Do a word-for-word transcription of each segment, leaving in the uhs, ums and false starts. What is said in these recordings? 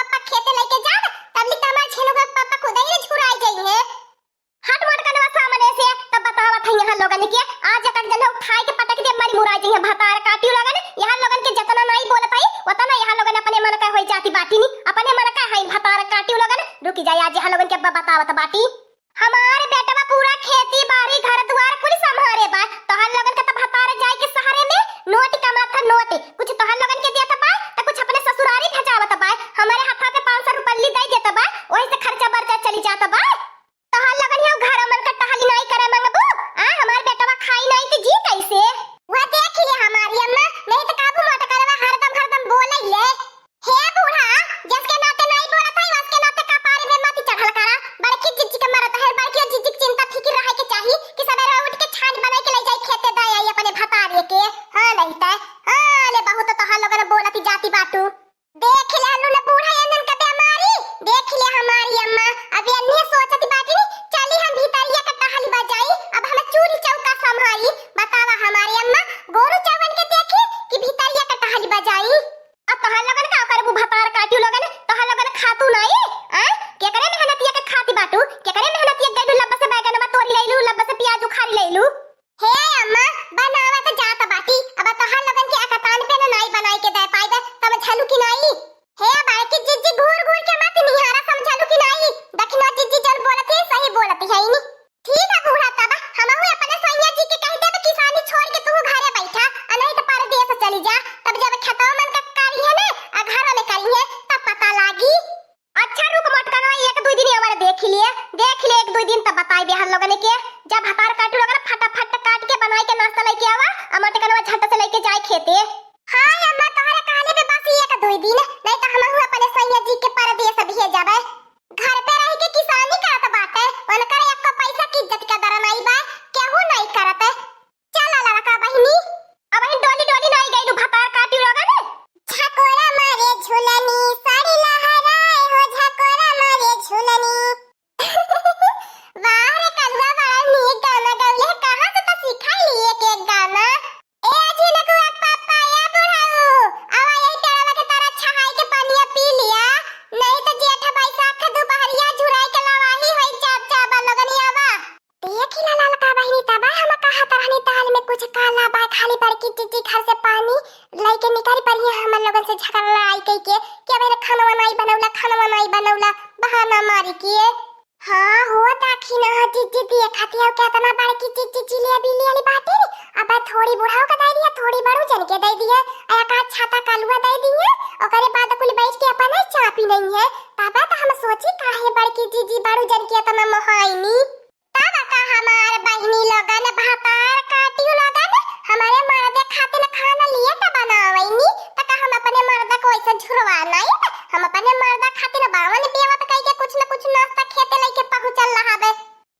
पापा खेते लइके जाब, तब ले त हमार झिनुका के पापा खुदइ रे झुराइ जइहें। हट मोटकनवा सामने से, तब बतावत है यहाँ लोगन के, आज एक जन उठाइ के पटक दे, मरी मुराइ जइहें भतार काटिउ लोगन। यहाँ लोगन के जतना नाहीं बोलत है, ओतना यहाँ लोगन अपने मन का होइ जाती बाटी नी, अपने मन का है भतार काटिउ लोगन। रुकि जाए, आज यहाँ लोगन के ब-, बतावत बाटी। हमार बेटवा पूरा खेती बारी घर दुआर कुल सम्हारे बा। तोहर लोगन के त भतार जाए के सहरे में नोट कमात ह नोट। कुछ तोहर लोगन के देत बा, त कुछ अपने ससुरारी भेजावत बा। हमरे हाथा पे पाँच सौ रुपल्ली दइ देत बा, ओही से खर्चा बर्चा चली जात बा। तोहर लोगन हियाँ घर मन का टहली नाई करे मंगबू? आ, हमार बेटवा खाई नाई त जी कैसे? वह देख ले हमारी अम्मा, नहीं त काबू मोटकनवा हरदम हरदम बोलइ ले। हे बूढ़ा, जस के नाते नाई बोलत है, वस के नाते कपारे में मत चढ़ल करा। बड़की जिज्जी के मरत है, बड़की जिज्जी के चिंता फिकिर रहे के चाही कि सबेरे उठ के छान बनाइ के लइ जाई खेते दइ आई अपने भतारे के। हाँ, नहीं तै। हाँ, ले बहुत तोहार लोगन बोलत जाती बाटू। देख ले हल्लू ने बूढ़ा एनन का बेमारी, देख ले हमारी अम्मा। अब एन्ने सोचत बाटी, चली हम भीतरिया के टहली बजाई, अब हम चूल्ही चौका सम्हारी। बतावा हमारी अम्मा, गोरू चौवन के देखी कि भीतरिया के टहली बजाई। अब तोहार लोगन का करबू भतार काटियो लोगन, तोहार लोगन खातू नाई, आ? केकरे मेहनतिया के खाती बाटू, केकरे मेहनतिया गइलू लब्बा से बैगनवा तोरी लइलू, लब्बा से पियाज उखारी लइलू। हे अम्मा, बनावत जात बाटी, अब तोहार लोगन के अकतान पे न नाई बनाई के दे पाइबे, तब झलू की नाई। हे बड़की जिज्जी घूर घूर के मत निहारा, समझलू की नाई? दखिनो जिज्जी जौन बोलत है, सही बोलत है इनी। ठीक है बूढ़ा, तब हमहू अपने सैया जी के कह देब किसानी छोड़ के तू घरे बैठा, आ नहीं तो परदेस चली जा। तब जब खेतवा मन का करी है ना, आ घरवा में करी है, तब पता लागी। अच्छा रुक मोटकनवा, एक दुइ दिन हमारे देख लिए, देख ले एक दुइ दिन, तब बताई बेहन लोगन के। जब भतार काटू लोगन फटाफट काट के बनाई के नाश्ता लइके आवा, आ मोटकनवा झट से लइके जाए खेते। हाँ अम्मा, तोहरे कहले पे बस एक दुइ दिन, नहीं तो हमहू अपने सैया जी के परदेस भेजबे। घर पे रह के किसानी करत बाटे, उनकर एको पैसा की इज्जत कदर नाई बा, केहू नाई करत। चला लड़का बहिनी, अब ही डोली डोली नाई गइलू भतार काटी लोगन। झकोरा मारे झुलनी, साड़ी लहराए हो, झकोरा मारे झुलनी। वाह रे कलुआ, बड़ा नीक गाना गौले, कहाँ से तो सिखा लिए एक एक गाना। ए झिनकुआ के पापा, ए बुढ़ऊ, आवा यही पेड़वा के तरा छहाई के पनिया पी लिया, नहीं तो जेठ बैसाख दुपहरिया झुराई के लवाही होई चाप चाप लोगनी आवा। देखी ना ललका बहिनी, तबे हम कहत रहनी दाल में कुछ काला बा, खाली बड़की जिज्जी घर से पानी लइके निकल पड़ी है हमन लोगन से झगड़ा लड़ाई कइके कि अब खानवा नाई बनौला, खानवा नाई बनौला, बहाना मारी के। हाँ हो, देखी ना जिज्जी, देखत हौ केतना बड़की जिज्जी जिलेबी ले आली बाटे। अब थोड़ी बुढ़ऊ के दे दिया, थोड़ी बड़ू जन के दे दिया, आ एक आध छाता कलुआ दे दिया, ओकरे बाद कुल बैठ के अपन चापी नहीं है। तबे तो हम सोची काहे बड़की जिज्जी बड़ू जन के इतना मोहाइनी। तब का हमार बहिनी लोगन भतार काटियो लोगन, हमरे मर्दे खातिर खाना लिए त बनावैनी, त का हम अपने मर्दा को ऐसे झुरवा नहीं, हम अपने मर्दा खातिर बावन बेवत कई के कुछ न कुछ नाश्ता खेते लेके पहुँचल रहाबे।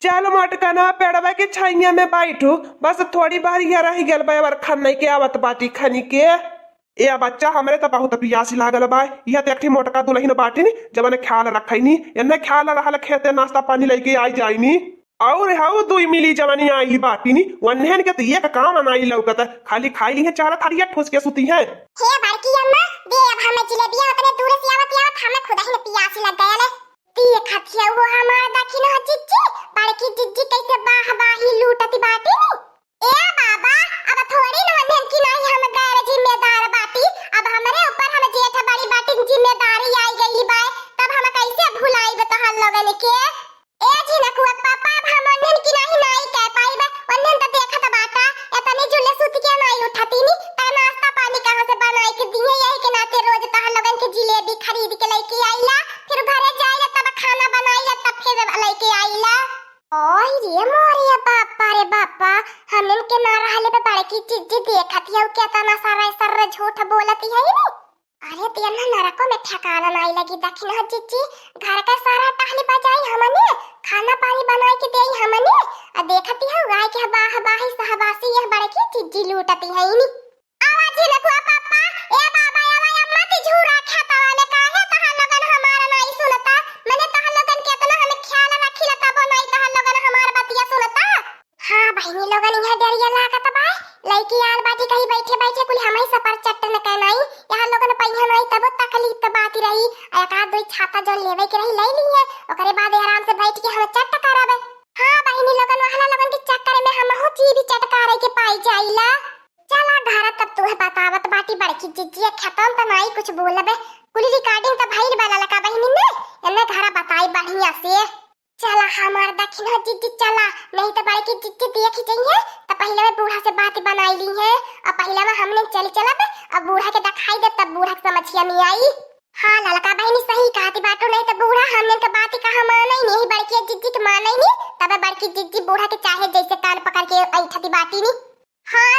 चल मोटकना, पेड़वा के छाइया में बैठू, बस थोड़ी बार यह रह गल बा, और खान नहीं के आवत बाटी खनी के। ए बच्चा, हमरे त बहुत पियास लागल बा। इहे त एक ठी मोटका दुलहिन बाटिन, जवन ख्याल रखैनी, एन्हे ख्याल रहल खेते नाश्ता पानी लइके आई जाइनी। और हऊ दुई मिली जवनी आई बाटिन, वन्हन के त एक काम नाई लौकत, खाली खाई लिहे चार थरिया ठूस के सुती है। हे बड़की अम्मा, दे अब हमें जिलेबिया, उतने दूर से आवत आवत हमें खुद ही न पियास लग गया ले। देखत हिया वो हमार दखिन हो जिज्जी, बड़की जिज्जी कैसे बाह बाही लूटत बाटिन। ए बाबा, अब थोड़ी न वन्हन की नाही हम गैर जिम्मेदार बाटी, अब हमरे ऊपर हम जेठ बड़ी बाटी जिम्मेदारी आई गई बा, तब हम कैसे भुलाइब तोहर लोगन के? ए झिनकुआ पापा, अब हम वन्हन की नाही नाई कह पाइब, वन्हन त देखत बाटा, एतनी जुल्ले सुत के नाई उठतीनी, त नाश्ता पानी कहाँ से बनाई के दिहे, यही के नाते रोज तोहर लोगन के जिलेबी खरीद के लेके आइला, फिर घरे जाइला तब खाना बनाइला तब फिर लेके आइला। ओए रे मोरे बापा रे बापा, हमन के ना रहले पे बड़की जिज्जी देखत हियौ केतना सारा सर्र झूठ बोलत है रे। अरे तेना नरको में ठिकाना नाई लगी दखिन हो जिज्जी, घर का सारा टहली बजाई हमने, खाना पानी बनाई के देई हमने, आ देखत हियौ गाय के बाह बाही सहबासी यह बड़की जिज्जी लूटती है नी। आवा झिनकुआ पापा, ए बाबा, आवा अम्मा ती झूरा खेतवा में काहे तोहन लोगन हमार नाई सुनता? मने तोहन लोगन केतना हम ख्याल रखिला तबो नाई तोहन लोगन हमार बतिया सुनता। हाँ बहिनी लोगन, इहाँ डरिया लागत बा, लइकी आन बाटी कहीं बैठे बैठे कुल हमही सफर चट्टन के नाई, यहाँ लोगन पहिया नाई तबो तकलीफ त बाती रही, एक आध दो छाता जौन लेवे के रही, ले ली है, ओकरे बाद आराम से बैठ के हम चट करब। हाँ बहिनी लोगन, वहला लोगन के चक्कर में हमहू चीज भी चटकारे के पाई जाइला। चला घर, तब तुहे बतावत बाटी बड़की जिज्जी, खतम त नाई कुछ बोलबे, कुल recording त भइल बा ललका बहिनी ने, एने घर बताई बढ़िया से। चला हमार दखिन हो जिज्जी, चला, नहीं त बड़की जिज्जी देख जइहे, त पहिले में बूढ़ा से बात बनाई ली है, और पहिले में हमने चल चलब, अब बूढ़ा के दिखाई दे, तब बूढ़ा के समझिया में आई। हाँ ललका बहिनी सही कहती बाटू, नहीं त बूढ़ा हमने के बात कहाँ माने नहीं, बड़की जिज्जी के माने नहीं, तब बड़की जिज्जी बूढ़ा के चाहे जैसे कान पकड़ के ऐठती बाटी नहीं। हाँ